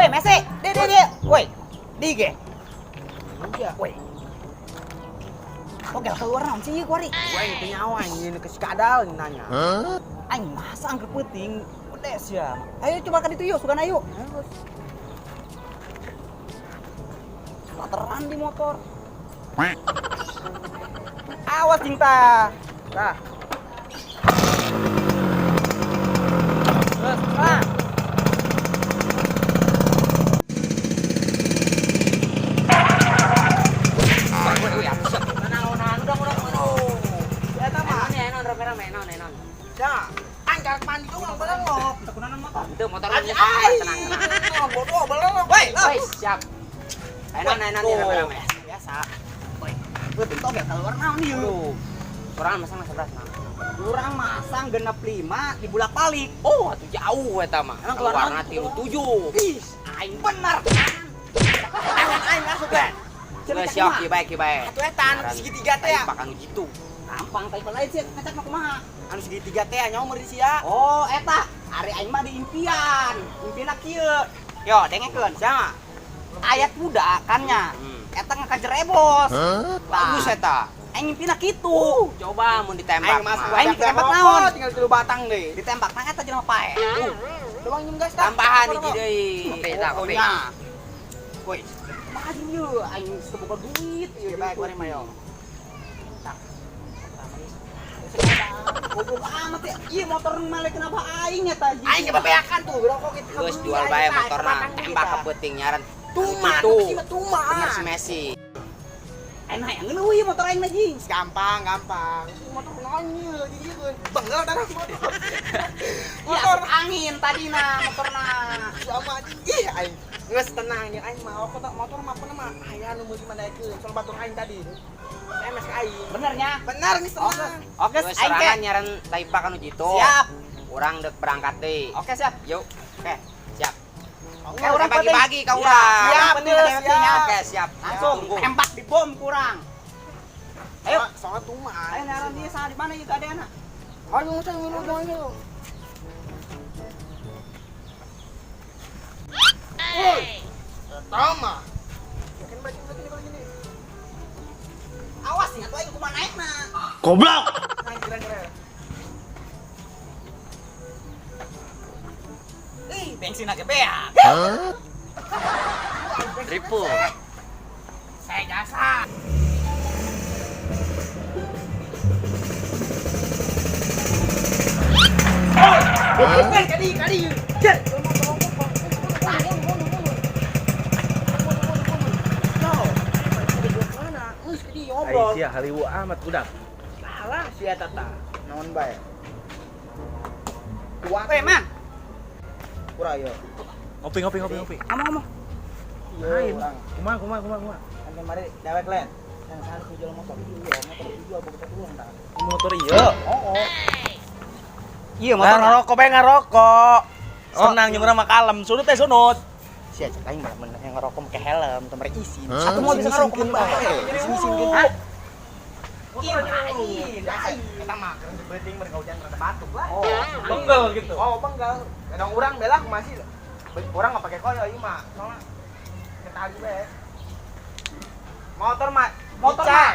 Woi, Messi. Di di di. Woi. Di ge. Woi. Oke, keluar naon sih ieu kuari? Gue teu nyawa anjing ke si Kadal nanya. Aing masang ke peuting. Pedes ya. Ayo coba ka ditu yuk, sugan ayo. Starteran di motor. Awas cinta. Tah. Terus, ah. Ya, angkat mandi tuh nggak belengok. Tekunanan motor. Itu motor Aji, lu ai. tenang, tenang. Bodoh belengok. Woi, Woi, siap. Enon, enon ya rame-rame. Biasa. Woi, peuting togel keluar naon ieu? Aduh. Sorangan masang sebelas mah. Urang masang 65 dibulak-balik. Oh, atuh jauh eta mah. Emang keluar Keluarna naon? 37. Ih, aing bener. Tangan aing masuk kan. Geus siap ki bae ki bae. Atuh eta anu segitiga teh ya. Pakan gitu. Gampang tapi lain sih ngecek mah kumaha. Anu segitiga teh nyawa meureun sia. Oh, eta ari aing mah di impian. Impianna kieu. Yo, dengekeun. Sama. Ayat muda kan nya. Hmm. Eta ngakajerebos. Bagus eta. Aing impianna kitu. Coba mun ditembak. Aing masuk mah. Aing ditembak naon? Tinggal tilu batang deh. Ditembak nang eta jelema pae. Doang nyium gas tah. Tambahan hiji deui. Kopi tah, kopi. Pokoknya. Woi, maju ieu aing geus boga duit ieu. Baik, mari mah yo. Goblok amat ya. Ieu motor male kenapa aing eta? Aing kebebeakan tuh, rokok kita. Geus jual bae motorna, tembak ke peuting nyaran. Tuman, Gitu. sih mah tuman. Bener si Messi. Aing hayang ngeuleuh ieu motor aing na jing. Gampang, gampang. Motor naon ieu, jadi ieu geun. Benggal darah motor. Motor angin tadina motorna. Sama anjing. Ih, aing. Geus tenang ya aing mah kok motor mah pernah mah aya nu meuli mandaekeun soal batur aing tadi. SMS ka aing. Benernya? Bener geus tenang. Oke, Geus aing sorangan ke. nyaran taipa kanu jitu. Siap. Urang deuk berangkat deui. Oke, siap. Yuk. Oke. Siap. Oke, urang bagi-bagi ka Iya, urang. siap, Bener, siap. siap. Oke, siap. Langsung Tunggu. tembak di bom kurang. Ayo. Soalnya tuman. Ayo naran dia sana di mana ieu keadaanna? Ayo saya ngilu ayo. Woi. Pertama. Yakin balik balik balik gini. Awas nih atuh aing kumaha naekna. Goblok. Naik keren-keren. Ih, bensin ge beak. Triple. Saya jasa. Kadi, kadi. Ai sia haliwu amat budak. Salah si eta tah. Naon bae? Tua. Weh, Man. Kurang yo. Ngopi ngopi ngopi ngopi. Among-among. Iya, urang. Kumaha kumaha kumaha kumaha. Kan kemarin dewek lain. Yang sana jual motor. Iya, motor dijual boga uang tah. Motor ieu. Oh, oh. Iya, Nah, motor. ngarokok bae ngarokok. Senang jeung urang mah kalem, sunut teh sunut. Si acak aing malah menang yang ngerokok pakai helm, temer isi. Satu mau bisa ngerokok bae. Isin-isinkeun. Hah? Iya, aing. Eta mah keur beuting mereka hujan rada batuk lah. Oh, Benggel gitu. Oh, benggal. Kadang urang belah masih urang nggak pakai koyo ieu mah. Soalnya ketali bae. Motor mah, Motor dicek. mah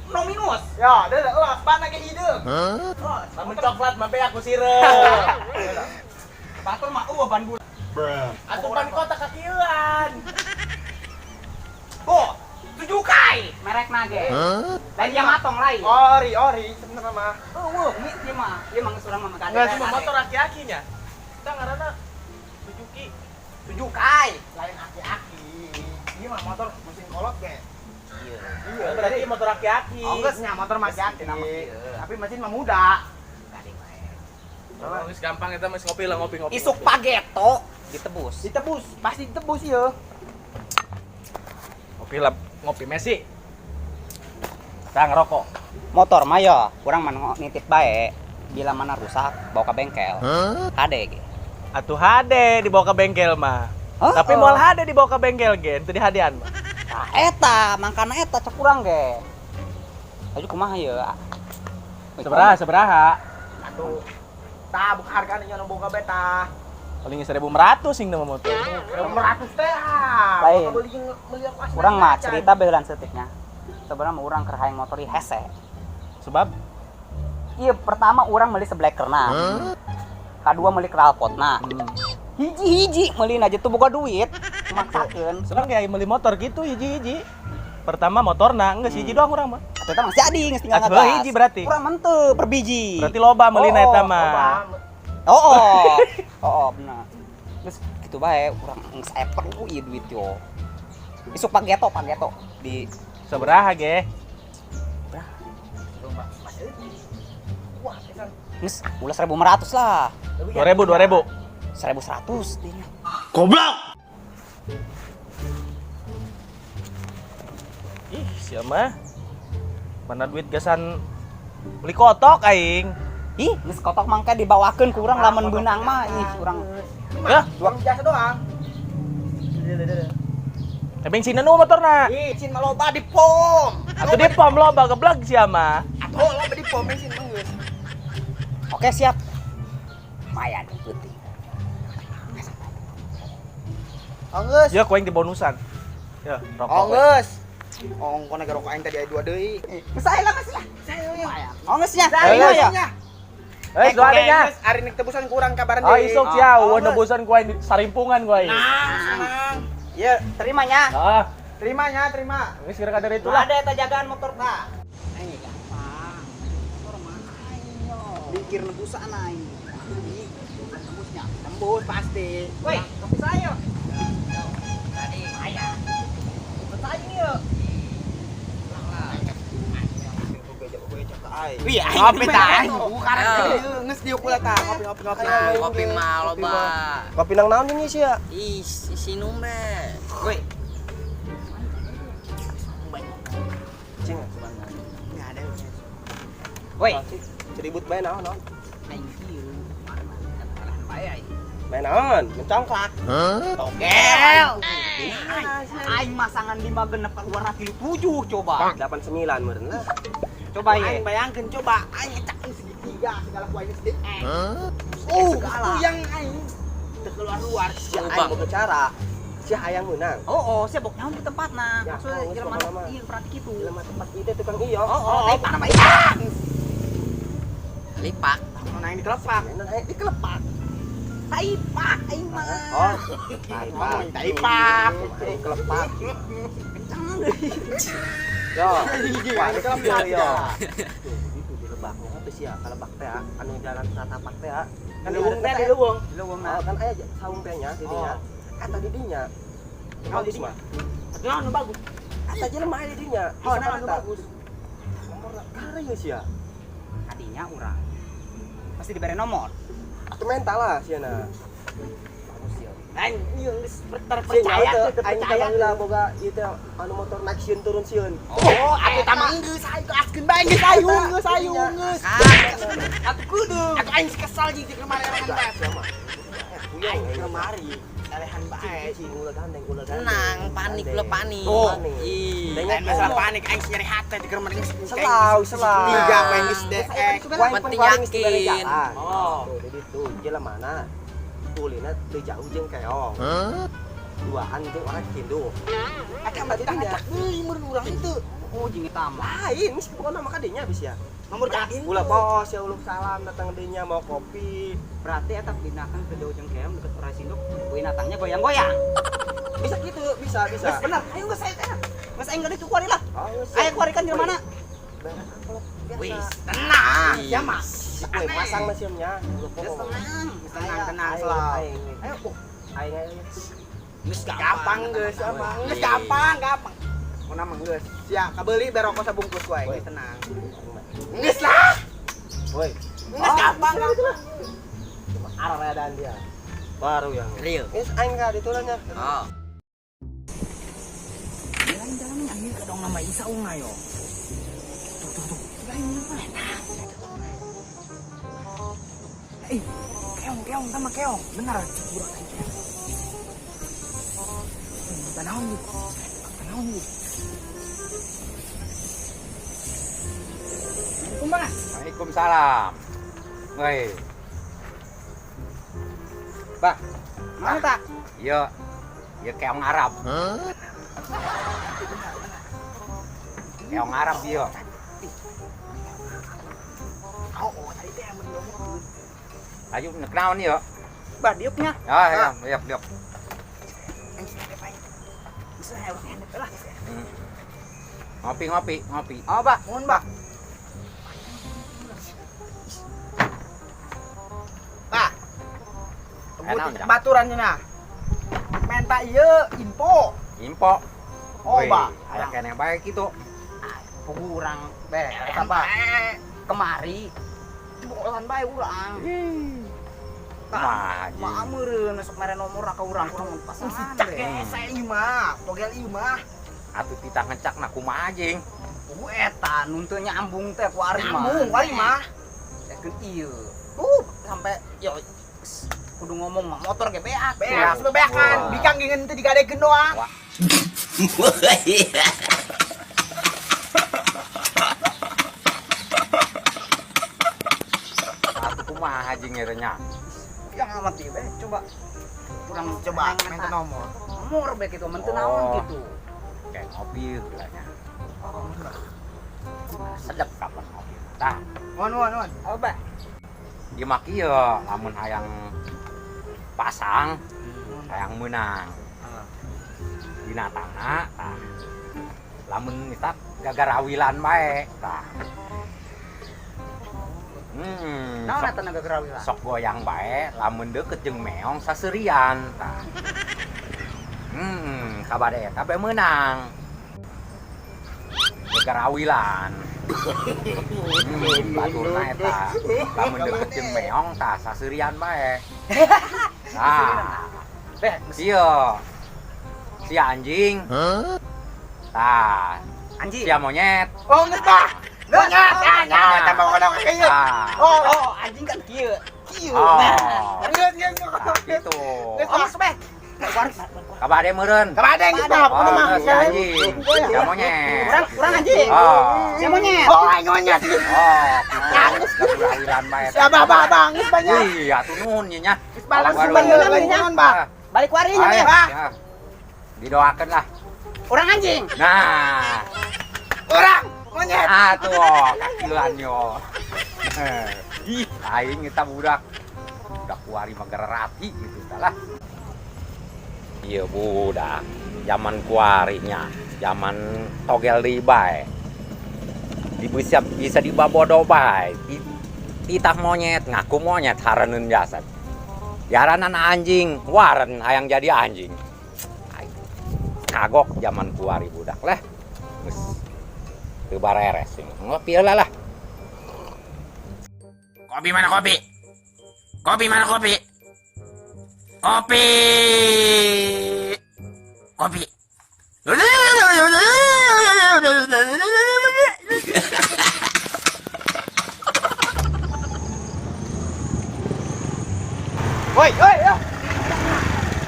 no minus. Ya, ada los ban lagi hideung. Lamun coklat mah beak ku sireum. Batur mah eueuh ban bulan. Atuh ban kota kakieuan. Oh, Suzuki merekna ge. Lain yang matong lain. Ori, ori sebenarnya mah. Eueuh, mi ieu mah. Ieu mah geus urang mah Enggak cuma motor aki-akinya. Kita ngaranna Suzuki. Suzuki. Lain aki-aki. Ieu mah motor mesin kolot ge. Iya. Iya, Berarti motor aki-aki. Oh, enggak sih, motor masih aki. Nama kieu. Tapi mesin mah muda. Oh, geus gampang eta mah ngopi lah ngopi ngopi. Isuk pageto ditebus. Ditebus, pasti ditebus ieu. Ngopi lah, ngopi Messi. Kita ngerokok. Motor mah yo, urang mah nitip bae. Bila mana rusak, bawa ke bengkel. Hade ge. Atuh hade dibawa ke bengkel mah. Oh, Tapi oh. moal hade dibawa ke bengkel gen, teu dihadean mah. Nah, eta, mangkana eta cek urang ge. Aju kumaha ye? Sabaraha, sabaraha? Atuh. Tah buka hargana nya nu boga beta. Paling 1.500 sing nama motor. 1.500 teh. Lain. Beli beli aku asli. Urang mah cerita beulan seutiknya. Sebenarnya mah urang keur hayang motor ieu hese. Sebab Iya, pertama urang meuli seblekerna. Kadua meuli knalpotna. Hiji-hiji meuli aja tuh boga duit. Maksakeun. senang kayak beli motor gitu hiji-hiji. Pertama motorna, geus hiji doang urang mah. Atuh eta masih jadi geus tinggal Atuh, ngegas. hiji berarti. Urang mah teu per biji. Berarti loba meulina Oh, eta mah. Oh, oh. Oh, oh, bener. Terus gitu bae urang geus aya perlu ieu duit yo. Isuk pageto, pageto di Sabaraha ge? Wah, pisan. geus ulah 1.500 lah. 2000, 2000. 1.100 dinya. Ih, sia mah. Mana duit gasan beli kotok aing. Ih, geus kotok mangka dibawakeun ku urang lamun beunang mah ih urang. Ya, Uang jasa doang. eh bensinna nu motorna. Ih, bensin mah loba di pom. Atuh di pom loba geblek sia mah. Atuh loba di pom bensin mah geus. Oke, siap. Lumayan putih. Oh, geus. Ya ku aing di bonusan. Ya, rokok. Oh, geus. Oh, kono ge rokok aing tadi aya dua deui. Geus aya lah geus lah. Saya yo. Oh, geus nya. Saya Terima ya. nya. Eh, doa nya. Ari nek tebusan kurang kabaran Oh, deui. isuk sia, Oh, eueuh nebusan ku aing di sarimpungan ku aing. Nah, senang. Ya, terimanya. Ah, Terima nya, terima. geus kira dari itulah. Ada eta jagaan motor ta. Eh, gampang. Motor mah ayo. Mikir nebusan aing. Ih, tembusnya. Tembus pasti. Woi, kopi saya. Tadi Aya. Bersaing yuk. Wih, aing ngopi ta aing. Karek Ayo. geus diuk ulah ta, ngopi ngopi ngopi. Nah, kopi mah loba. Kopi nang naon ini sih ya? Ih, sinum be. Woi, Cing. Enggak ada. woi. Ceribut bae naon naon. Aing kieu. Kalahan bae aing. Bae naon? Mencongklak. Togel. Aing masangan 5 genep keluar 37 coba. 89 meureun lah. Coba Aing ye. bayangkeun coba aing ngecak segitiga segala ku aing sedih. Segala. Yang aing teu keluar-luar. Sia aing boga cara. Sia hayang meunang. Oh, oh, sia bok nyaho di tempatna. Ya, Maksudnya oh, jelema pokokna mah. ieu berarti kitu. Jelema tempat itu tukang iyo. Oh, oh, tapi panah mah ieu. Lipak. Mun aing dikelepak. Mainan aing dikelepak. Taipak aing mah. Oh, taipak. Taipak. Aing kelepak. Kencang deui. Yo. Hiji Wah, aing dikelepak dikelepak yo. Tuh, itu di lebaknya apa sih ya? Kalebak teh anu jalan satapak teh Kan leuweung teh di leuweung. Leuweung Oh, kan aya saung teh nya di dinya. Eta di dinya. Bagus mah. Atuh naon nu bagus? Eta jelema aya di dinya. Oh, naon nu bagus. Nomor kare geus ya. Tadinya urang. Pasti dibere nomor. Atuh mental lah sia na. Bagus ya. Aing ieu geus Sia terpercaya nyaho teu teu, aing teh terpercaya. baheula boga ieu teh anu motor naik sieun turun sieun. Oh, atuh tama geus aing keaskeun bae geus ayu geus ayu geus. Atuh kudu. Atuh aing kesal jeung di kemari elehan bae. Sia mah. Puyeng Aing di kemari elehan bae. Cicing ulah gandeng ulah gandeng. Tenang, panik lo panik. Tuh. Ih. Lain masalah panik aing nyeri hati di kemari geus. Selau, selau. Tiga aing geus dek. Waing Penting paling geus dibere yakin. jalan. Oh. Tuh, jadi tuh jelema mana tulina teu jauh jeung keong. Duaan jeung orang kindu. Eta mah tah ngacak deui meureun urang itu. Oh, jeung eta mah. Lain, geus pokona mah kadinya abis ya. Nomor jakin. Ulah bos ya uluk salam datang dinya mau kopi. Berarti eta pindahkan ke jauh jeung keong deket orang sinduk, binatangnya goyang-goyang. Bisa gitu, bisa, bisa. Geus bener, ayo geus ayo teh. Geus aing geulis kuari lah. Oh, geus. Ayo kuarikan di mana? Beres amplop biasa. Wis. Tenang, ya mas. Woi, pasang lah siamnya. Geus tenang, geus Tenang, tenang, Aing, selalu. aing. Ayo, oh, Aing aing. geus Gampang geus, gampang. Geus gampang, gampang. Mau nama geus. Sia, kabeuli berokok sabungkus wae, geus tenang. Geus lah. Woi, Geus gampang, gampang. cuma arah dan dia. Baru yang. Real. Geus aing ka diturunnya. Oh. Jalan jalannya ayo ke dong nama Isa unga yo. Tuh tuh tuh. Lain mana? Eh, keong, keong, sama keong. Bener, cek budak aing keong. Tanaon ieu? Tanaon ieu? Kumaha? Waalaikumsalam. Woi. Bah, Mana tak? Iya. Iya keong Arab. Keong Arab ieu. Oh, tadi teh mun diomongkeun. Ayo nek naon ieu? Bah, diuknya. Ya, ya, diuk, diuk. Bisa lah. Ngopi, ngopi, ngopi. Oh, Bah, Mohon, Bah. Bah. Baturannya nah. Menta ieu info. Info. Oh, Bah. Aya keneh bae kitu. Kurang be, eta Bah. Kemari bolan bae urang. Mah, mah meureun sok mere nomor ka urang kurang pasangan. Cak ge ieu mah, togel ieu mah. Atuh titah ngecak na kumaha jeung. Eta nu teu nyambung teh ku ari mah. Nyambung ku ari mah. Sakeun ieu. Sampai yo kudu ngomong mah motor ge beak. Beak, bebeakan. Bikang geuning teh digadekeun doang. Atuh kumaha jeung eta nya? Yang amat ieu be, coba kurang coba minta nomor. Nomor be kitu, mun teu naon kitu. Kayak ngopi heula nya. Sedep kapan ngopi. Tah. Nuhun, nuhun, nuhun. Oh, Bah. Ieu mah kieu lamun hayang pasang, hayang meunang. Dina tanah tah. Lamun misal gagarawilan bae tah. Naon eta gagarawilan? Sok goyang bae lamun deukeut jeung meong saseurian tah. Kabade eta bae meunang. Gagarawilan. Baturna eta. Lamun deukeut jeung meong tah saseurian bae. Tah. Beh, ieu. Si anjing. Tah. Anjing. Sia monyet. Oh, geus bah. Monyet, ah, nya eta mah kono kieu. Oh, anjing kan kieu. Kieu. Oh. Geus, geus, gitu. Geus, Bah. Beh. Kabade meureun. Kabade geus bah, pokona mah. Si anjing. Sia monyet. Urang anjing. Oh. Sia monyet. Oh, aing monyet. Oh, gagarawilan bae. Sia bah, bah, bah, geus banyak. Wih, atuh nuhun nya nya. Geus balas nuhun, Bah. Balik wari nya, Bah. Didoakeun lah. Urang anjing. Nah. Urang monyet. Atuh, kakilan yo. Ih, aing eta budak. Budak kuari mah gererati gitu tah lah. Ieu budak zaman kuari nya, zaman togel deui bae. Bisa bisa dibabodo bae. Titah monyet, ngaku monyet hareneun jasad. Jaranan anjing, waren hayang jadi anjing. Kagok zaman kuari budak lah. Geus teu bareres ngopi heula lah. Kopi mana kopi? Kopi mana kopi? Kopi. Kopi. Woi, woi, yo.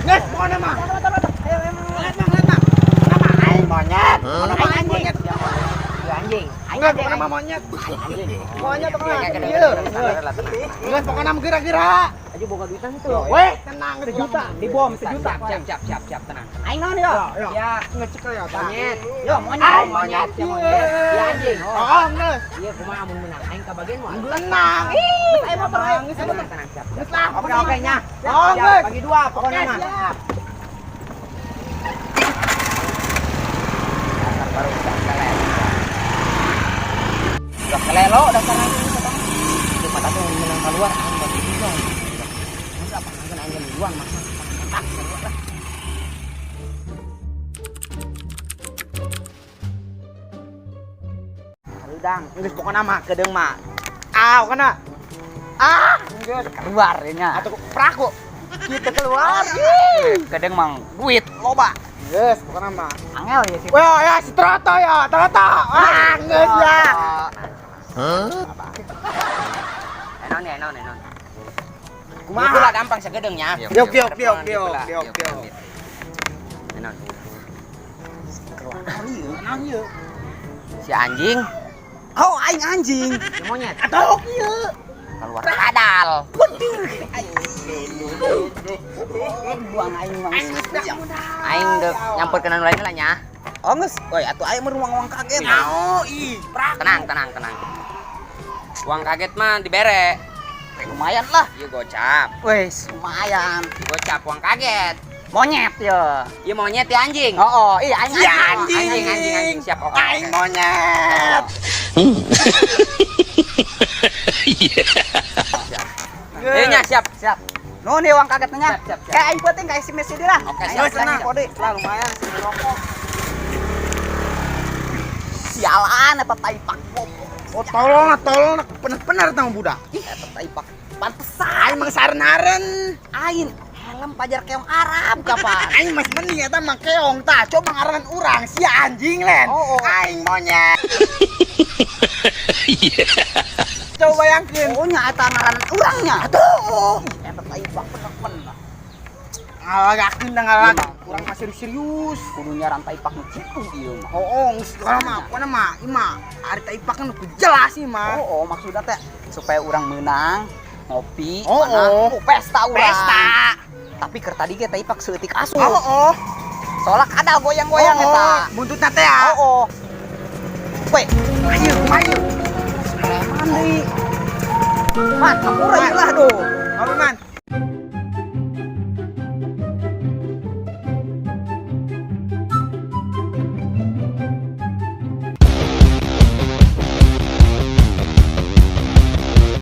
Geus pokona mah. Monyet, monyet, monyet. Anjing. Enggak, pokoknya mah monyet. Monyet pokoknya. Iya. Enggak, pokoknya mah gerak-gerak. Aja boga duitan itu. Weh, tenang sejuta, dibom sejuta. Siap, siap, siap, siap, tenang. Aing naon yo? Ya, ngecek ya. Monyet. Yo, monyet, monyet, monyet. Ya anjing. Oh, geus. Iya, kumaha mun menang aing kabagian moal. Tenang. Aing motor aing. Tenang, siap. Geus lah, oke, oke nya. Oh, geus. Bagi dua pokoknya mah. Siap. Baru udah kelelo. Udah kelelo dasar anjing itu bang. Cuma tapi menang keluar aing bagi dua. Masa apa kan aing duluan masa tak lah. Udang, geus pokona mah kedeung mah. Ah, pokona. Ah, geus keluar nya. Atuh praku. Kita keluar. Kedeung mang duit loba. Geus, pokona mah. Angel ya sih. Wah, ya si Troto ya, Troto. Ah, geus ya. Hah? Enon ya, enon, enon. Kumaha? Itulah gampang segedeung nya. Diok, diok, diok, diok, diok, diok. Enon. Keluar. Naon ieu? Si anjing. Oh, aing anjing. Si monyet. Atuh ieu. Keluar kadal. Waduh. Buang aing mah. Aing deuk nyamperkeun anu lain lah nya. Oh geus, woi atuh aing mah ruang kaget. Oh, ih, prak. Tenang, tenang, tenang. Uang kaget mah dibere. Lumayan lah. Ieu gocap. Wes, lumayan. Gocap uang kaget. Monyet ya. Ieu monyet ya anjing. Oh, iya aing. Ya anjing. Anjing, anjing, anjing. Siap, oke. Aing monyet. Eh nya siap. Siap. Nuhun ieu uang kagetnya. Siap, siap, siap. Kayak aing penting kayak si Messi lah. Oke, Aing siap. tenang kode. Lah lumayan sih rokok. Sialan eta tai pak. Oh, tolong, tolong, bener-bener tang budak. Ih, eta tai pak. Pantesan Aing mah saren-haren. aing helm pajar keong Arab kapan. Aing masih mending eta mah keong tah. Coba ngaran urang si anjing len. Oh, oh. Aing monyet. Coba bayangkeun. Oh nya eta ngaran urangnya. Atuh. Eta tai pak bener-bener. Ngalagakeun da ngalag. Iya, Urang mah serius-serius. Kudu nyaran tai pak nu kitu ieu mah. Oh, geus kalau mah pokona mah ieu mah ari tai pak kan jelas sih mah. Oh, maksudnya teh supaya urang menang ngopi, Oh, mana, oh. pesta urang. Pesta. Tapi keur tadi ge tai pak seutik asup. Oh, oh. Soalnya kadal goyang-goyang Oh, eta. oh. Buntutna teh ya. Oh, oh. Weh, Ayo, ayo. preman deui. Man, hampura ieu lah duh. Apa man?